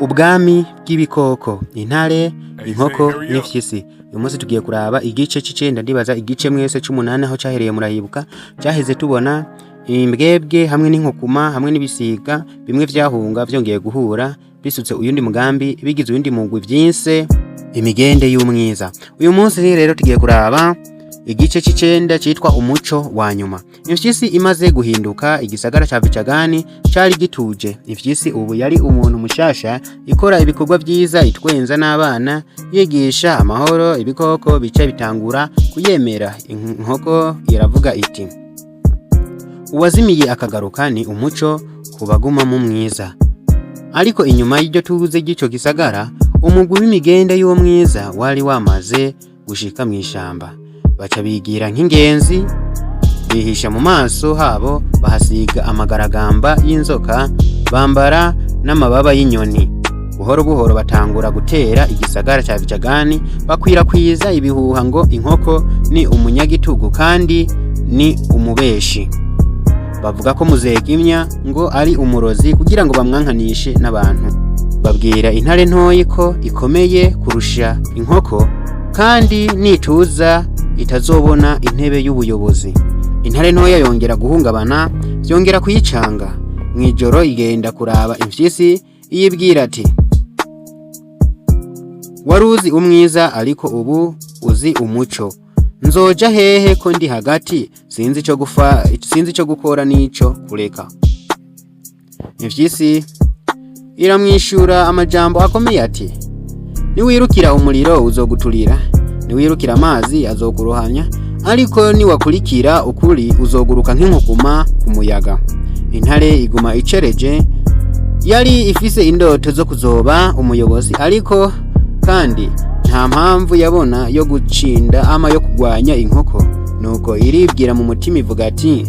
Ubwami bw'ibikoko: intare, inkoko n'ifyisi. Uyu munsi tugiye kuraba igice c'icenda. Ndibaza igice mwese c'umunani aho cahereye murahibuka. Caheze tubona imbwebwe hamwe n'inkukuma hamwe n'ibisiga bimwe vyahunga vyongeye guhura, bisutse uyundi mugambi, bigize uyundi mugwi vyinse imigende y'umwiza. Uyu munsi rero tugiye kuraba igice c'icenda citwa "Umuco wa nyuma". Imfyisi imaze guhinduka, igisagara ca Vicagani cari gituje. Imfyisi ubu yari umuntu mushasha, ikora ibikorwa vyiza, itwenza n'abana, yigisha amahoro. Ibikoko bica bitangura kuyemera. Inkoko iravuga iti: "Uwazimiye akagaruka ni umuco ku baguma mu mwiza." Ariko inyuma y'iryo tuze ry'ico gisagara, umugwi w'imigende y'uwo mwiza wari wamaze gushika mw'ishamba. Baca bigira nk'ingenzi, bihisha mu maso habo, bahasiga amagaragamba y'inzoka, bambara n'amababa y'inyoni. Buhoro buhoro batangura gutera igisagara ca Vicagani, bakwirakwiza ibihuha ngo inkoko ni umunyagitugu kandi ni umubeshi. Bavuga ko Muzegimya ngo ari umurozi, kugira ngo bamwankanishe n'abantu. Babwira intare ntoyi ko ikomeye kurusha inkoko, kandi nituza itazobona intebe y'ubuyobozi. Intare ntoya yongera guhungabana, vyongera kuyicanga. Mw'ijoro igenda kuraba imfyisi, iyibwira ati: "Wari uzi umwiza, ariko ubu uzi umuco. Nzoja hehe ko ndi hagati, sinzi ico gufa, sinzi ico gukora n'ico kureka?" Imfyisi iramwishura amajambo akomeye ati: "Niwirukira umuriro uzoguturira, niwirukira amazi azokurohanya, ariko niwakurikira ukuri uzoguruka nk'inkukuma ku muyaga." Intare iguma icereje. Yari ifise indoto zo kuzoba umuyobozi, ariko kandi nta mpamvu yabona yo gucinda ama yo kugwanya inkoko. Nuko iribwira mu mutima, ivuga ati: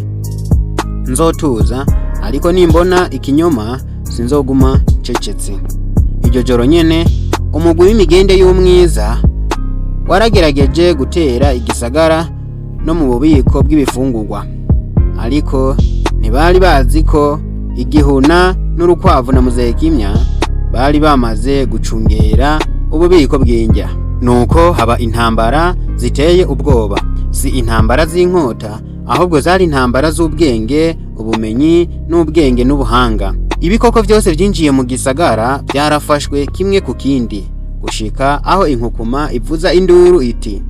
"Nzotuza, ariko nimbona ikinyoma sinzoguma ncecetse." Iryo joro nyene umugwi w'imigende y'umwiza waragerageje gutera igisagara no mu bubiko bw'ibifungurwa, ariko ntibari bazi ko igihuna n'urukwavu na Muzekimya bari bamaze gucungera ububiko bw'indya. Nuko haba intambara ziteye ubwoba. Si intambara z'inkota, ahubwo zari intambara z'ubwenge, ubumenyi n'ubwenge n'ubuhanga. Ibikoko byose byinjiye mu gisagara byarafashwe kimwe ku kindi, gushika aho inkukuma ivuza induru iti: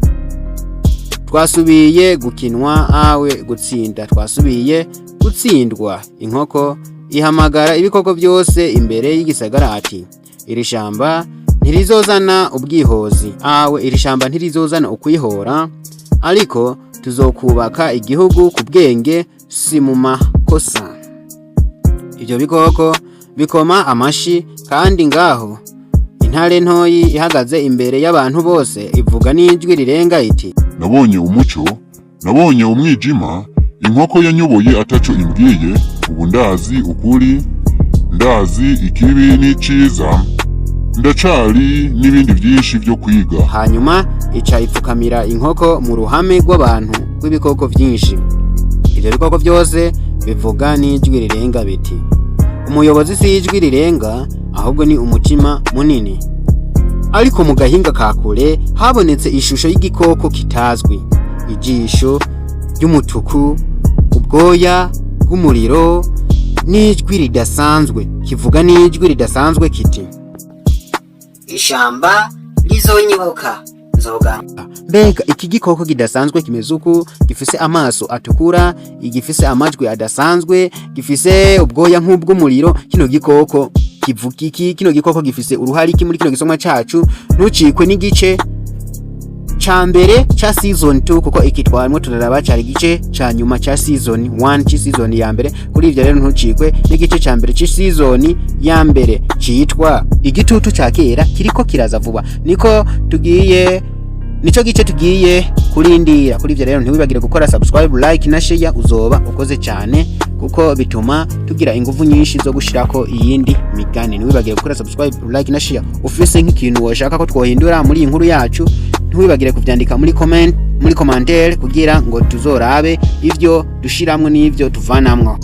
"Twasubiye gukinwa awe gutsinda, twasubiye gutsindwa." Inkoko ihamagara ibikoko byose imbere y'igisagara ati: "Iri shamba ntirizozana ubwihozi awe, iri shamba ntirizozana ukwihora, ariko tuzokubaka igihugu ku bwenge, si mu makosa." Ibyo bikoko bikoma amashi. Kandi ngaho intare ntoyi ihagaze imbere y'abantu bose, ivuga n'ijwi rirenga iti: "Nabonye umuco, nabonye umwijima. Inkoko yanyoboye ataco imbwiye. Ubu ndazi ukuri, ndazi ikibi n'iciza. Ndacari n'ibindi byinshi byo kwiga." Hanyuma ica ipfukamira inkoko mu ruhame rw'abantu, rw'ibikoko byinshi. Ibyo bikoko byose bivuga n'ijwi rirenga biti: "Umuyobozi si ijwi rirenga, ahubwo ni umutima munini." Ariko mu gahinga ka kure habonetse ishusho y'igikoko kitazwi: ijisho ry'umutuku, ubwoya bw'umuriro n'ijwi ridasanzwe. Kivuga n'ijwi ridasanzwe kiti: "Ishamba rizonyibuka, nzoga." Mbega iki gikoko kidasanzwe kimeze uku, gifise amaso atukura, gifise amajwi adasanzwe, gifise ubwoya nk'ubw'umuriro, kino gikoko kivuga iki? Kino gikoko gifise uruhari iki muri kino gisomwa cacu? Ntucikwe n'igice ca mbere ca season 2, kuko iki twarimwo turaraba cari igice ca nyuma ca season 1, ci season ya mbere. Kuri ivyo rero ntucikwe n'igice ca mbere ci season ya mbere citwa "Igitutu ca kera kiriko kiraza vuba". Niko tugiye, nico gice tugiye kurindira. Kuri ivyo rero ntiwibagire gukora subscribe, like na share, uzoba ukoze cyane, kuko bituma tugira ingufu nyinshi zo gushirako iyindi migani. Ntiwibagire gukora subscribe, like na share. Ufise nk'ikintu woshaka ko twohindura muri iyi nkuru yacu, ntiwibagire kuvyandika muri comment, muri commentaire, kugira ngo tuzorabe ivyo dushiramwo n'ivyo tuvanamwo.